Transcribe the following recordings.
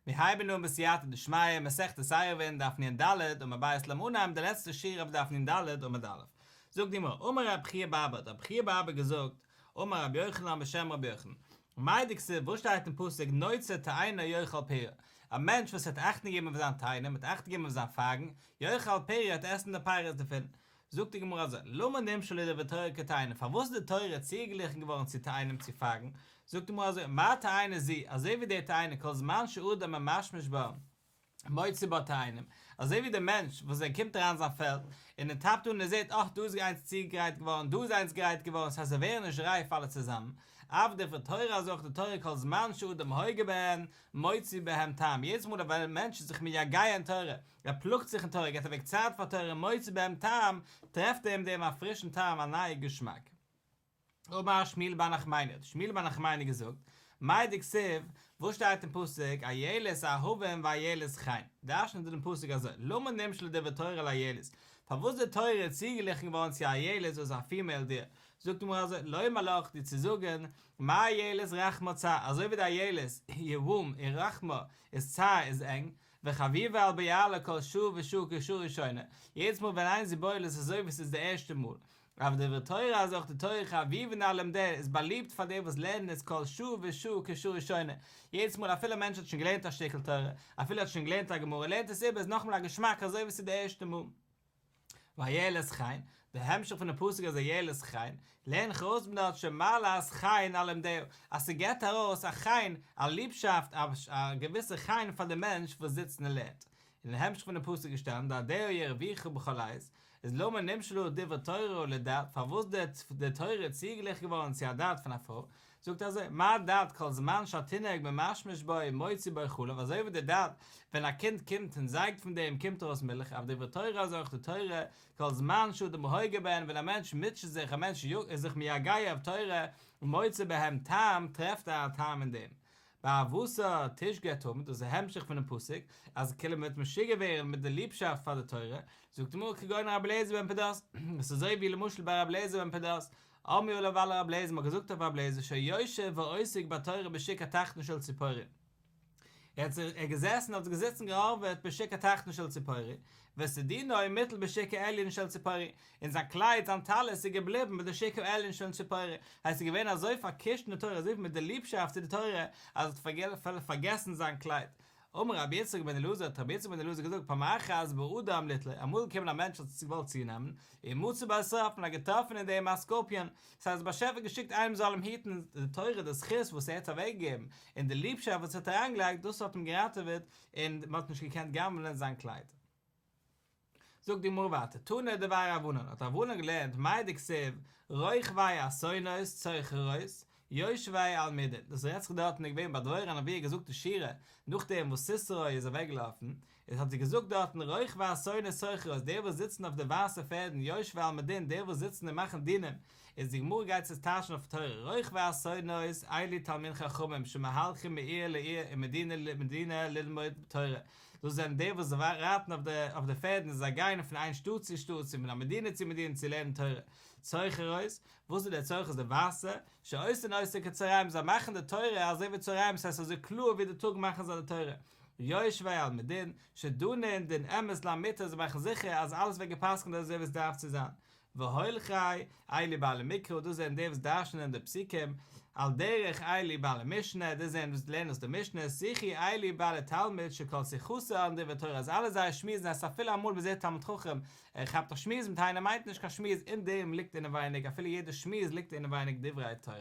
מיר הייבן אן בסייעתא דשמיא, מסכת עירובין, דף נ ד, עמוד ב' לאמיר אנהייבן די לעצטע שורה אויף דף נ ד עמוד א'. זאגט די גמרא, אמר רב חייא בר אבא, האט רב חייא בר אבא געזאגט, אמר רבי יוחנן בשם רבי יוחנן, מאי דכתיב, וואס שטייט אין פסוק נוצר תאנה יאכל פריה, א מענטש וואס וועט אכטונג געבן אויף זיין תאנה, וועט אכטונג געבן אויף זיין פייגן, יאכל פריה וועט עסן די פירות דערפון. זאגט די גמרא אזוי, למה נמשלה לדברי תורה כתאנה, פארוואס איז די תורה צוגעגליכן געווארן צו תאנים צו פייגן? זאגט די גמרא אזוי, מה תאנה זו, אזוי ווי די תאנה כל זמן שאדם ממשמש בה מוצא בה תאנים, אזוי ווי דער מענטש וואס ער קומט אריין אין זיין פעלד און ער טאפט אן און ער זעט אך דא איז איינס צוגעגרייט געווארן דא איז איינס גרייט געווארן ס'הייסט זיי ווערן נישט רייף אלע צוזאמען, אף דברי תורה אזוי אויך די תורה כל זמן שאדם הוגה בהן מוצא בהם טעם, יעדעס מאל א מענטש איז זיך מייגע אין תורה, ער פלאגט זיך אין תורה, געבט אוועק צייט פאר תורה, מוצא בהם טעם, טרעפט ער אין דעם א פרישן טעם, א נייע געשמאק. אמר שמואל בר נחמני, האט שמואל בר נחמני געזאגט, מאי דכתיב, וואס שטייט אין פסוק, איילת אהבים ואיילת חן, דרש'נט ער דעם פסוק אזוי, למה נמשלה דברי תורה לאיילת, פארוואס די תורה איז צוגעגליכן געווארן צו איילת וואס איז א female deer, זאגט די גמרא אזוי, לומר לך, דיר צו זאגן, מה איילת רחמה צר, אזוי ווי די איילת, איר womb, איר רחמה, איז צר, איז ענג, וחביבה על בועלה כל שעה ושעה כשעה ראשונה, יעדעס מאל ווען איינער איז בועל איז עס אזוי ווי עס איז די ערשטע מאל, אף דברי תורה אז אויך די תורה חביבין על לומדיה איז באליבט פאר די וואס לערנען עס כל שעה ושעה כשעה ראשונה, יעדעס מאל אפילו א מענטש האט שוין געלערנט א שטיקל תורה, אפילו ער האט שוין געלערנט א גמרא, לערנט עס איבער איז נאכאמאל א געשמאק אזוי ווי עס איז די ערשטע מאל. ואיילת חן, די המשך פונעם פסוק אז איילת חן, לערן איך ארויס פון דארט שמעלת חן על לומדיה, אז ס'געבט ארויס א חן, א ליבשאפט, א געוויסע חן פאר די מענטש וואס זיצט און לערנט. און אין המשך פונעם פסוק איז געשטאנען דדיה ירויחה בכל עת, איז למה נמשלה דברי תורה לדד, פארוואס די תורה איז צוגעגליכן געווארן צו א דד פון א פרוי, זאגט אזוי, מה דד כל זמן שהתינוק ממשמש בו מוציא בו חלב, אזוי ווי די דד ווען א קינד קומט און זייגט פון דעם קומט ארויס מילך, אף דברי תורה אזוי אויך די תורה, כל זמן שאדם הוגה בהן ווען א מענטש מוטשעט זיך, א מענטש איז זיך מייגע אויף תורה, מוצא בהם טעם, טרעפט ער א טעם אין דעם. באהבתה תשגה תמיד, דאס איז א המשך פונעם פסוק, אז כאילו מען וועט משוגע ווערן מיט די ליבשאפט פאר די תורה, זאגט די גמרא כגון רבי אליעזר בן פדת, עס איז אזוי ווי למשל ביי רבי אליעזר בן פדת, אמרו עליו על רבי אליעזר, מען האט געזאגט אויף רבי אליעזר שיושב ועוסק בתורה בשוק התחתון של ציפורי, ער האט זיך ער געזעסן האט געזיצן געהארוועט בשוק התחתון של ציפורי, וסדינו מוטל בשוק העליון של ציפורי, און זיין קלייד זיין טלית איז געבליבן ביי די שוק העליון של ציפורי, הייסט ער איז געווען אזוי פארקושט אין די תורה אזוי מיט די ליבשאפט צו די תורה אז ער האט פארגעסן זיין קלייד. אמר רבי יצחק בן אלעזר האט רבי יצחק בן אלעזר געזאגט פעם אחת בא אדם ליטלו, אמאל איז געקומען א מענטש האט עס געוואלט צונעמען, ומצא בו שרף און האט געטראפן אין דעם א scorpion, דאס הייסט דער באשעפער האט געשיקט איינעם זאל אים היטן די תורה די זכות וואס ער האט אוועקגעגעבן, און די ליבשאפט וואס ער האט אריינגעלייגט דאס האט אים געראטעוועט און מען האט נישט געקענט גנב'נען זיין קלייד. זאגט די גמרא ווייטער, תנא דבי רב ענן, האט רב ענן געלערנט מאי דכתיב רוכבי אתונות צוחרות יושבי על מדין, דאס רעדט זיך דארטן איז געווען ביי דבורה הנביאה געזאגט די שירה נאכדעם וואס סיסרא איז אוועקגעלאפן, איז האט זי געזאגט דארטן רוכבי אתונות צוחרות די וואס זיצן אויף די ווייסע פערדן יושבי על מדין די וואס זיצן און מאכן דינים, איז די גמרא גייט עס טייטשן אויף תורה רוכבי אתונות אלו תלמידי חכמים שמהלכים מעיר לעיר ומדינה למדינה ללמוד תורה, דאס זענען די וואס רייטן אויף די פערדן און זיי גייען פון איין שטאט צו שטאט און פון א מדינה צו מדינה צו לערנען תורה. צוחרות, וואס איז דער צוחרות די ווייסע? שעושין אותה כצהריים, זיי מאכן די תורה אזוי ווי צהריים, ס'הייסט אזוי קלאר ווי די טאג מאכן זיי די תורה. יושבי על מדין, שדנין דין אמת לאמיתו, זיי מאכן זיכער אז אלעס ווערט גע'פסק'נט אזוי ווי עס דארף צו זיין. והולכי אלו בעלי מקרא, דאס זענען די וואס דרש'נען די פסוקים, על דרך אלו בעלי משנה, דאס זענען וואס לערנען אויס די משנה, שיחי אלו בעלי תלמוד שכל שיחתן דברי תורה, אז אלע זייער שמועסן הייסט אפילו אמאל מען זעט תלמיד חכם, ער כאפט א שמועס מיט איינעם מיינט נישט קיין שמועס אין דעם ליגט אינעווייניג אפילו יעדע שמועס ליגט אינעווייניג דברי תורה.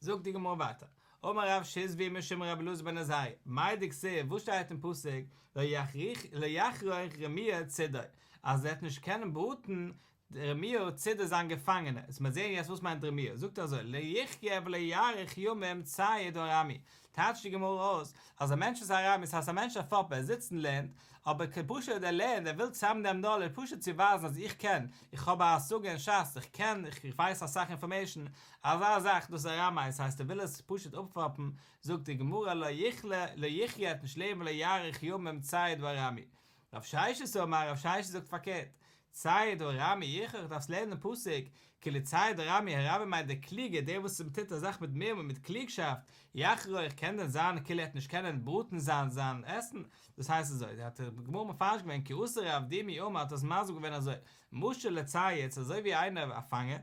זאגט די גמרא ווייטער, אמר רב שיזבי משום רבי אלעזר בן עזריה, מאי דכתיב, וואס שטייט אין פסוק, לא יחרוך רמיה צידו, אז ער וועט נישט קענען בראטן רמיה צידו זיין געפאנגענע, עס מיר זעהן יעצט וואס מיינט רמיה, זאגט ער אזוי, לא יחיה ולא יאריך ימים ציד הארמי, טייטשט די גמרא אויס, אז א מענטש איז א רמי, ס'הייסט א מענטש א פאפער, ער זיצט און לערנט, אבער פשוט ער לערנט, ער וויל צוזאמנעמען knowledge פשוט צו ווייזן אז איך קען, איך האב א השגה אין שס, איך קען, איך ווייס אסאך information, אזא זאך, דאס איז א רמאי, ס'הייסט ער וויל עס פשוט אפפאפן, זאגט די גמרא לא יכלה, לא יחיה ער וועט נישט לעבן ולא יאריך ימים ציד הארמי. רב ששת אמר, רב ששת זאגט פארקערט. ציד הארמי יחרוך, דארפסט לערנען דעם פסוק, כאילו ציד הארמי, הארמי מיינט דער קלוגער, דער וואס טוט א זאך מיט מרמה מיט קלוגשאפט, יחרוך, קען דען זיין כאילו ער וועט נישט קענען בראטן זיין זיין עסן, דאס הייסט אזוי, האט די גמרא מפרש געווען כי אתא רב דימי אמר האט עס מסביר געווען אזוי, משל לצייד, ס'איז אזוי ווי איינער א פאנגער,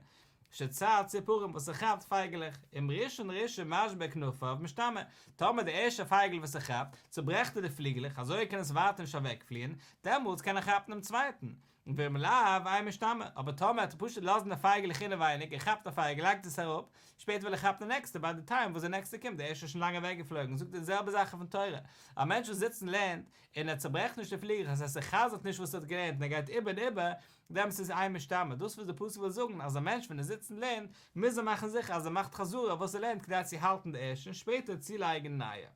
שצד ציפורים וואס ער כאפט פייגעלעך, אם ראשון ראשון משבר כנפיו משתמר, טאמער די ערשטע פייגל וואס ער כאפט, צוברעכט ער די פליגלעך אזוי קען עס ווייטער נישט אוועקפליען, דעמאלטס קען ער כאפן דעם צווייטן, ואם לאו, אין משתמר, אבער טאמער ער טוט פשוט לאזן די פייגעלעך אינעווייניג, ער כאפט א פייגל לייגט עס אראפ, שפעטער וויל ער כאפן די נעקסטע, ביי די טיים וואס די נעקסטע קומט, די ערשטע איז שוין לאנג אוועקגעפלויגן, זאגט ער די זעלבע זאך אויפן תורה, א מענטש וואס זיצט און לערנט, און ער צוברעכט נישט די פליגלעך, דאס הייסט ער חזר'ט נישט וואס ער האט געלערנט און ער גייט איבער און איבער, דעמאלטס איז אין משתמר, דאס וואס די פסוק וויל זאגן אז א מענטש ווען ער זיצט און לערנט, מוז ער מאכן זיכער אז ער מאכט חזרה אויף וואס ער לערנט כדי צו האלטן די ערשטע און שפעטער צולייגן נייע.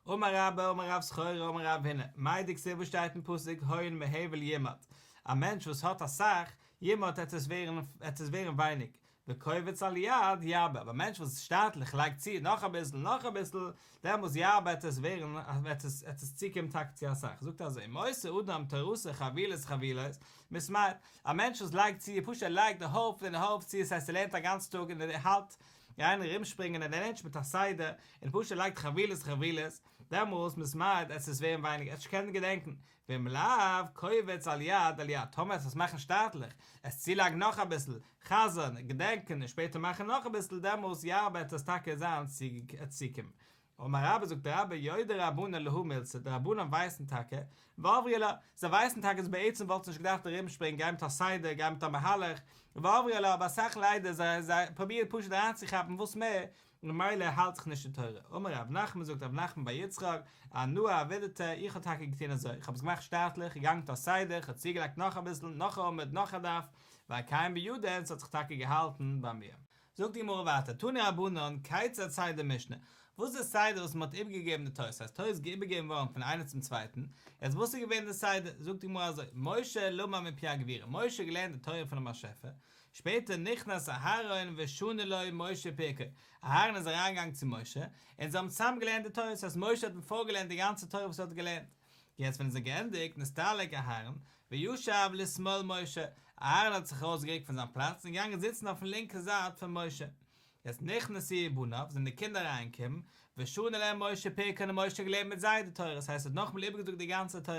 אמר רבה אמר רב סחורה אמר רב הונא, מאי דכתיב וואס שטייט אין פסוק הון מהבל ימעט, א מענטש וואס האט אסאך, ימעט עט עס ווערן עט עס ווערן ווייניג, וקובץ על יד ירבה, אבער א מענטש וואס שטאטליך לייגט צו נאך אביסל נאך אביסל, דעמאלס ירבה עט עס ווערן עט עס עט עס צוקומען טאקע צו אסאך, זאגט ער אזוי, אם עושה אדם תורתו חבילות חבילות, מתמעט, א מענטש וואס לייגט צו, פשוט ער לייגט ער הויפט און ער הויפט צו, עס הייסט ער לערנט א גאנץ טאג און ער האלט אין איין ארומשפרינגען און ער לערנט נישט מיט א סדר, און פשוט ער לייגט חבילות חבילות, דעמאלס מתמעט עט עס ווערן ווייניגער, עט נישט קענען געדענקען, ואם לאו, קובץ על יד על יד, טאמער עסט עס מאכן שטאטליך, עס צולייגן נאך אביסל, חזר'ן, געדענקען און שפעטער מאכן נאך אביסל, דעמאלס ירבה עט עס טאקע זיין צוקומען. אמר רבה זאגט רבה יודעי רבנן להא מילתא, די רבנן ווייסן טאקע, ועברי עלה, זיי ווייסן טאקע אז בעצם וואלטסטו נישט געדארפט ארומשפרינגען, גיי מיט א סדר, גיי מיט א מהלך, ועברי עלה, אבער אסאך ליידער זיי זיי פרובירן פשוט אריינצוכאפן וואס מער, ממילא האלט זיך נישט די תורה. אמר רב נחמן זאגט רב נחמן בר יצחק, אנא עבידתיה, איך האב טאקע געטון אזוי, איך האב עס געמאכט שטאטליך, געגאנגען מיט א סדר, איך האב צוגעלייגט נאך אביסל, נאך א עמוד, נאך א דף, ואקיים בידי און ס'האט זיך טאקע געהאלטן ביי מיר. זאגט די גמרא ווייטער, תנו רבנן, כיצד סדר משנה, וואס איז די סדר וואס מען האט איבערגעגעבן די תורה, ס'הייסט תורה איז איבערגעגעבן געווארן פון איינער צום צווייטן, יעצט וואס איז געווען די סדר, זאגט די גמרא אזוי, משה למד מפי הגבורה, משה האט געלערנט די תורה פונעם באשעפער, שפעטער נכנס אהרן ושנה לו משה פרקו, אהרן איז אריינגעגאנגען צו משה, און זיי האבן צוזאם געלערנט די תורה, ס'הייסט משה האט אים פארגעלערנט די גאנצע תורה וואס ער האט געלערנט, יעצט ווען עס איז געענדיגט, נסתלק אהרן, וישב לשמאל משה, אהרן האט זיך ארויסגערוקט פון זיין פלאץ און געגאנגען זיצן אויפן לינקע זייט פון משה. יעצט נכנסו בניו, זענען די קינדער אריינגעקומען, ושנה להם משה פרקן און משה האט געלערנט מיט זיי די תורה, ס'הייסט ער האט נאכאמאל איבערגעזאגט די גאנצע תורה.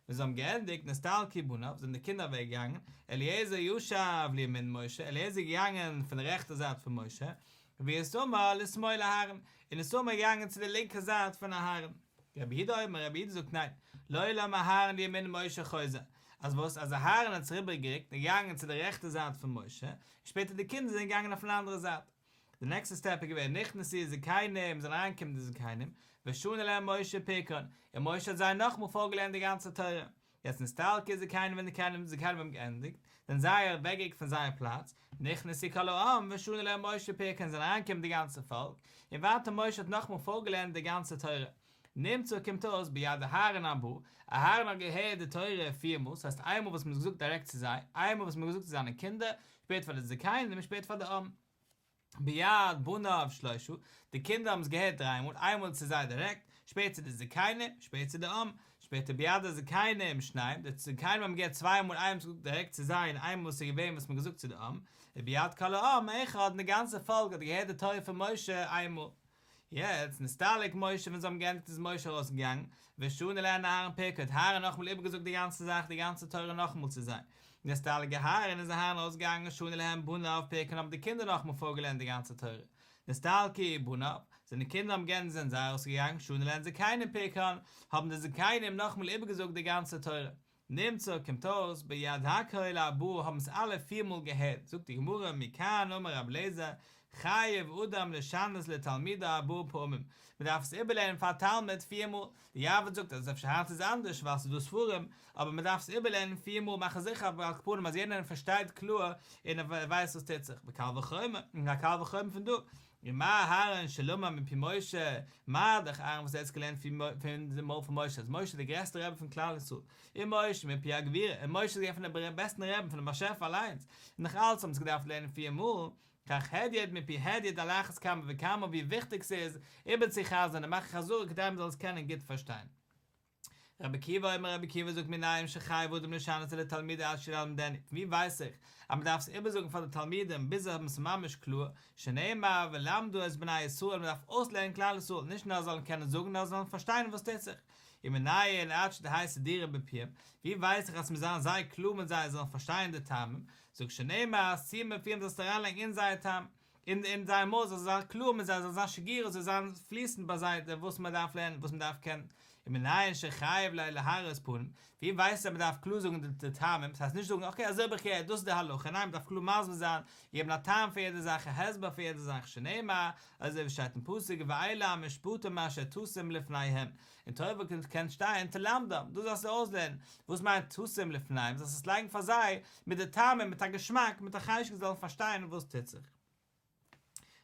ווען זיי האבן געענדיגט, נסתלקו בניו, זענען די קינדער אוועקגעגאנגען, אליעזר ישב לימין משה, אליעזר איז געגאנגען פון די רעכטע זייט פון משה, ואיתמר לשמאל אהרן, און איתמר איז געגאנגען צו די לינקע זייט פון אהרן. רבי יהודה אומר, רבי יהודה זאגט ניין, לעולם אהרן לימין משה חוזר, אז וואס, אז אהרן האט זיך איבערגערוקט און געגאנגען צו די רעכטע זייט פון משה, און שפעטער די קינדער זענען געגאנגען אויפן אנדערע זייט. די נעקסטע סטעפ איז געווען נכנסו זקנים, זענען אריינגעקומען די זקנים, ושנה להם משה פרקן, און משה האט זיי נאכמאל פארגעלערנט די גאנצע תורה. יעצט נסתלקו זקנים ווען די קנים זקנים האבן געענדיגט, זענען זיי אוועקגערוקט פון זייער פלאץ, נכנסו כל העם ושנה להם משה פרקן זענען אריינגעקומען די גאנצע פאלק, און ווייטער משה האט נאכמאל פארגעלערנט די גאנצע תורה. נמצא קומט אויס ביד אהרן ארבעה, אהרן האט געהערט די תורה פיר מאל, ס'הייסט איינמאל וואס מ'האט געזאגט דירעקט צו זיי, איינמאל וואס מ'האט געזאגט צו זיינע קינדער, שפעטער פאר די זקנים און שפעטער פאר די עם. ביד בניו שלושה, די קינדער האבן עס געהערט דריי מאל, איינמאל צו זיי דירעקט, שפעטער צו די זקנים, שפעטער צו די עם, שפעטער ביד הזקנים שניים, די זקנים האבן געהערט צוויי מאל, איינמאל געזאגט דירעקט צו זיי און איינמאל וואס איז געווען וואס מ'האט געזאגט צו די עם, וביד כל העם אחד, און די גאנצע פאלק האט געהערט די תורה פון משה איינמאל. יעצט נסתלק משה ווען זיי האבן געענדיגט איז משה ארויסגעגאנגען, ושנה להן אהרן פרקו האט אהרן נאכאמאל איבערגעזאגט די גאנצע זאך די גאנצע תורה נאכאמאל צו זיי, נסתלק אהרן איז אהרן ארויסגעגאנגען שנה להם בניו פרקן האבן די קינדער נאכאמאל פארגעלערנט די גאנצע תורה, נסתלקו בניו, זענען די קינדער האבן געענדיגט זענען זיי ארויסגעגאנגען שנה להן זקנים פרקן האבן די זקנים נאכאמאל איבערגעזאגט די גאנצע תורה, נמצא קומט אויס ביד הכל ארבעה האבן עס אלע פיר מאל געהערט, זאגט די גמרא מכאן אמר רבי אליעזר חייב אדם לשנות לתלמידו ארבעה פעמים, מען דארף עס איבערלערנען פאר א תלמיד פיר מאל, די יעב"ץ זאגט אז אפשר היינט איז אנדערש ווייל ס'איז דא ספרים, אבער מען דארף עס איבערלערנען פיר מאל מאכן זיכער על כל פנים אז יעדער פארשטייט קלאר און ער ווייסט וואס טוט זיך, וקל וחומר, און א קל וחומר פון דא, ומה אהרן שלמד מפי משה, מה דאך אהרן וואס ער האט געלערנט פון די מויל פון משה, אז משה איז דער גרעסטער רבי פון כלל ישראל, ומשה מפי הגבורה, און משה איז געווען פון די בעסטן רעבן פונעם באשעפער אליינס, און נאך אלץ האבן זיי געדארפט לערנען פיר מאל, כך הדיוט מפי הדיוט על אחת כמה וכמה ווי וויכטיג ס'איז איבערצוחזר'ן און מאכן חזרה כדי מ'זאל עס קענען גוט פארשטיין. רבי עקיבא אומר רבי עקיבא זאגט מנין שחייב אדם לשנותו לתלמידו עד שילמדנו, פון ווי ווייס איך אז מען דארף עס איבערזאגן פאר די תלמידים ביז זיי האבן עס ממש קלאר, שנאמר ולמדה את בני ישראל מען דארף אויסלערנען כלל ישראל נישט נאר זיי זאלן קענען זאגן נאר זיי זאלן פארשטיין וואס טוט זיך, ומנין עד שתהא סדורה בפיהם, ווי ווייס איך אז ס'מוז זיין זייער קלאר מיט זיי זיי זאלן פארשטיין די טעמים, זאגט שנאמר שימה בפיהם זאלסטו אריינלייגן אין זייער טעם, אין אין זייער מויל זאל זיין קלאר מיט זיי זאל זיין שגורה זאל זיין פליסנד ביי זיי די וואס מען דארף לערנען וואס מען דארף קענען, ומנין שחייב להראות פנים, ווי ווייסט אז מען דארף קלאר זאגן די טעמים, ס'הייסט נישט זאגן אקעי אזוי האב איך געהערט דאס איז די הלכה, ניין מען דארף קלאר מסביר זיין, געבן א טעם פאר יעדע זאך א הסבר פאר יעדע זאך שנאמר, אזוי ווי שטייט אין פסוק ואלה המשפטים אשר תשים לפניהם, אין תורה קען שטיין תלמדם, דאס זאלסטו אויסלערנען, וואס מיינט תשים לפניהם, זאלסט עס לייגן פאר זיי מיט די טעמים, מיט א געשמאק, מיט א חשק זיי זאלן פארשטיין וואס טוט זיך.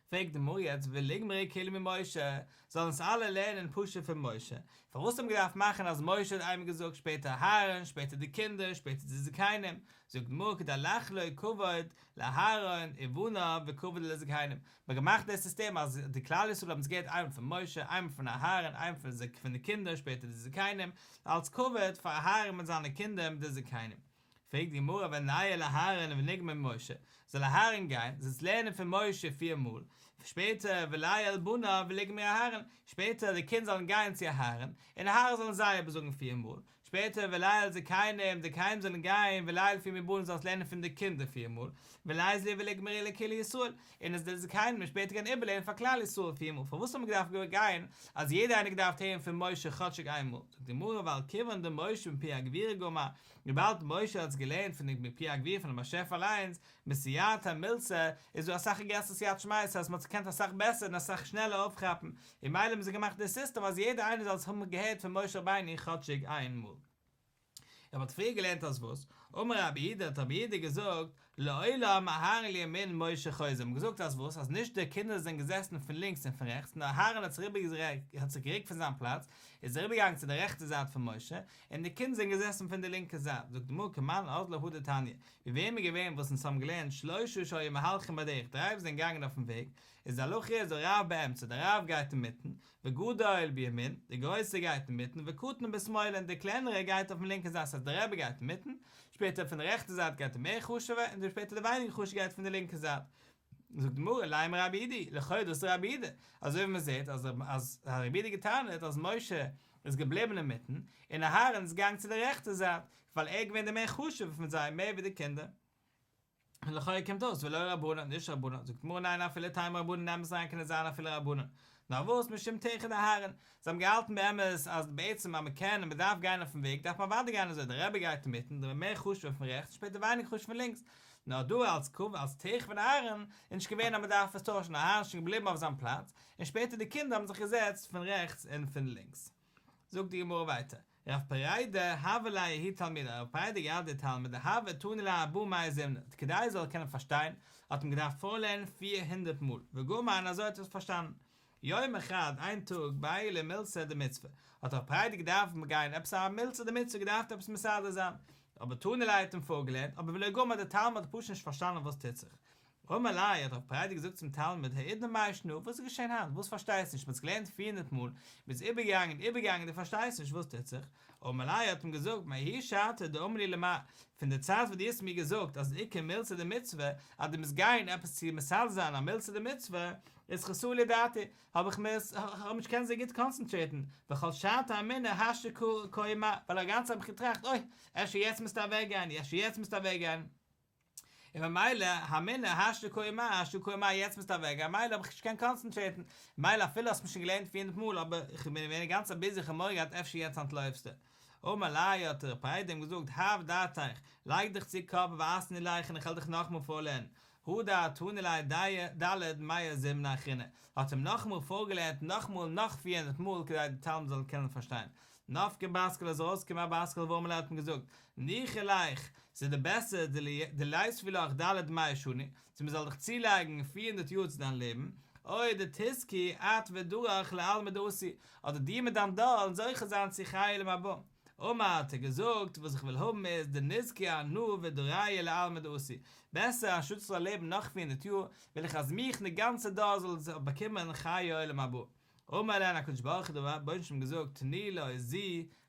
פרעגט די גמרא יעצט וליגמרו כולהו ממשה, זאלן עס אלע לערנען פשוט פון משה, פארוואס האט מען געדארפט מאכן אז משה האט איינמאל געזאגט, שפעטער אהרן, שפעטער די קינדער, שפעטער די זקנים, זאגט די גמרא כדי לחלוק כבוד לאהרן ובניו וכבוד לזקנים, מ'האט געמאכט די סיסטעם אז די כלל ישראל האבן עס געהערט איינמאל פון משה, איינמאל פון אהרן, איינמאל פון די קינדער, שפעטער די זקנים, אלס כבוד פאר אהרן מיט זיינע קינדער מיט די זקנים. פרעגט די גמרא וניעור אהרן וניגמר ממשה, זאל אהרן גיין, זיך לערנען פון משה פיר מאל, שפעטער וליעול בניו וליגמרו מאהרן, שפעטער די קינדער זאלן גיין צו אהרן, און אהרן זאלן זיי איבערזאגן פיר מאל, שפעטער וליעול זקנים, די זקנים זאלן גיין ולילפו מבנים זאלסט לערנען פון די קינדער פיר מאל, וליזלו וליגמרו לכולהו ישראל, און עס די זקנים און שפעטער גיין איבערלערנען פאר כלל ישראל פיר מאל, פארוואס האט מען געדארפט גיין אז יעדער איינער געדארפט הערן פון משה כאטשיג איין מאל, זאגט די גמרא ווייל כיוון דמשה מפי הגבורה גמר, וויבאלד משה האט עס געלערנט פון די מפי הגבורה פונעם באשעפער אליינס, מסייעתא מילתא, איז דא אסאך א גרעסערע סייעתא דשמיא, ס'הייסט מ'האט עס געקענט אסאך בעסער און אסאך שנעלער אויפכאפן, און מילא האבן זיי געמאכט די סיסטעם אז יעדער איינער זאל עס האבן געהערט פון משה רבינו כאטשיג איין מאל. און מ'האט פריער געלערנט אז וואס? אמר רבי יהודה האט רבי יהודה געזאגט, לעולם אהרן לימין משה חוזר, מ'האט געזאגט אז וואס? אז נישט די קינדער זענען געזעסן פון לינקס און פון רעכטס, נאר אהרן האט זיך האט זיך גערוקט פון זיין פלאץ, איז אריבערגעגאנגען צו די רעכטע זייט פון משה, און די קינדער זענען געזעסן פון די לינקע זייט, זאגט די גמרא כמאן אזלא הא דתניא, ווי וועם איז געווען וואס אונז האבן געלערנט שלושה שהיו מהלכים בדרך, דריי וואס זענען געגאנגען אויפן וועג, איז די הלכה איז הרב באמצע, דער רב גייט אינמיטן, וגדול בימין, דער גרויסער גייט אינמיטן, וקטן בשמאל, און דער קלענערער גייט אויפן לינקן זייט, ס'הייסט דער רבי גייט אינמיטן, שפעטער פון די רעכטע זייט גייט דער מער חשוב'ער, און שפעטער דער ווייניגער חשוב'ער גייט פון די לינקע זייט. זאגט די גמרא, לימא רבי יהודה, לכאו' דאס איז רבי יהודה, אזוי ווי מען זעט אז אז רבי יהודה געטענה'ט אז משה איז געבליבן אינמיטן, און אהרן איז געגאנגען צו די רעכטע זייט, ווייל ער איז געווען דער מער חשוב'ער פון זיי, מער ווי די קינדער. און לכאורה קומט אויס ולא רבנן, נישט רבנן, זאגט די גמרא ניין אפילו תימא רבנן אין אמת'ן אריין קען עס זיין אפילו רבנן, נאר וואס משום טירחא דאהרן, זיי האבן געהאלטן באמת אז בעצם אז מען קען און מען דארף גיין אויפן וועג דארף מען אוודאי גיין אזוי, דער רבי גייט אינמיטן, דער מער חשוב'ער פון רעכטס, שפעטער ווייניגער חשוב פון לינקס, נאר דא אלס כבוד אלס טירחא פון אהרן איז נישט געווען אז מען דארף עס טוישן, אהרן איז שוין געבליבן אויף זיין פלאץ, און שפעטער די קינדער האבן זיך געזעצט פון רעכטס און פון לינקס. זאגט די גמרא ווייטער, רב פרידא הוה ליה ההוא תלמידא, רב פרידא געהאט די תלמיד דהוה תני ליה ארבע מאה זימני, כדי ער זאל קענען פארשטיין האט מען געדארפט פארלערנען פיר הונדערט מאל, וגמר און אזוי האט ער עס פארשטאנען. יומא חד, איין טאג, בעי למילתא דמצוה, האט רב פרידא געדארפט גיין עפעס א מילתא דמצוה געדארפט עפעס מסדר זיין, אבער תני ליה האט אים פארגעלערנט, אבער ולא גמר דער תלמיד האט פשוט נישט פארשטאנען וואס טוט זיך. אמר ליה האט רב פרידא געזאגט צום תלמיד האידנא מאי שנא, וואס איז געשען היינט, וואס פארשטייסט נישט, מען האט עס געלערנט 400 מאל, מען איז איבערגעגאנגען און איבערגעגאנגען דו פארשטייסט נישט וואס טוט זיך, אמר ליה האט אים געזאגט מההיא שעתא דאמר לי למר, פון די צייט וואס דו האסט מיר געזאגט אז איכא מילתא דמצוה, אז דו מוזט גיין עפעס צו מסדר זיין א מילתא דמצוה, איתחסרא לי דעתי, האב איך מיר האב נישט געקענט זיך גוט קאנצענטרעטן, וכל שעתא אמינא השתא קאי מר, ווייל א גאנצע צייט האב איך געטראכט אוי, אפשר יעצט מוזטו אוועק גיין, אפשר יעצט מוזטו אוועק גיין, און ממילא אמינא השתא קאי מר, השתא קאי מר, יעצט מוזטו אוועק גיין, ממילא האב איך נישט געקענט קאנצענטרעטן, ממילא אפילו האסט מיר שוין געלערנט 400 מאל, אבער איך בין געווען גאנץ ביזי, איך האב מורא געהאט אפשר יעצט אנטלויפסטו. אמר ליה האט רב פרידא אים געזאגט, הב דעתיך, לייג דיך צו קאפ ואתני לך און איך וועל דיך נאכאמאל פארלערנען, הדר תני ליה ד' מאה זימני אחריני, האט אים נאכאמאל פארגעלערנט נאכאמאל נאך 400 מאל כדי די תלמיד זאל קענען פארשטיין. נפקא בת קול איז ארויסגעקומען א בת קול ואמר ליה האט אים געזאגט, ניחא לך, ס'איז דיר בעסער דליתבו לך ד' מאה שני, צו מ'זאל דיך צולייגן 400 יאר צו דיין לעבן, או דתזכי את ודרך לעלמא דאתי, אדער דו מיט דיין דור זוכה זיין צו חיי עולם הבא. אמר האט ער געזאגט, וואס איך וויל האבן איז דנזכי אנא ודריא לעלמא דאתי, בעסער אנשטאט איך זאל לעבן נאך 400 יאר, וויל איך אז מיך און די גאנצע דור זאל באקומען חיי עולם הבא. אמר להן הקדוש ברוך הוא דער רבונו של עולם געזאגט תנו לו זו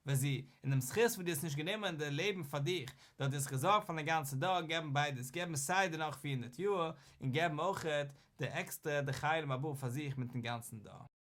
וזו, אין דעם זכות וואס דו האסט נישט גענומען די לעבן פאר דיך, דו האסט געזארגט פאר דיין גאנצע דור, געבן ביידעס, געבן סיי די נאך 400 יאר, און געבן אויכעט די עקסטרע די חיי עולם הבא פאר זיך מיטן גאנצן דור.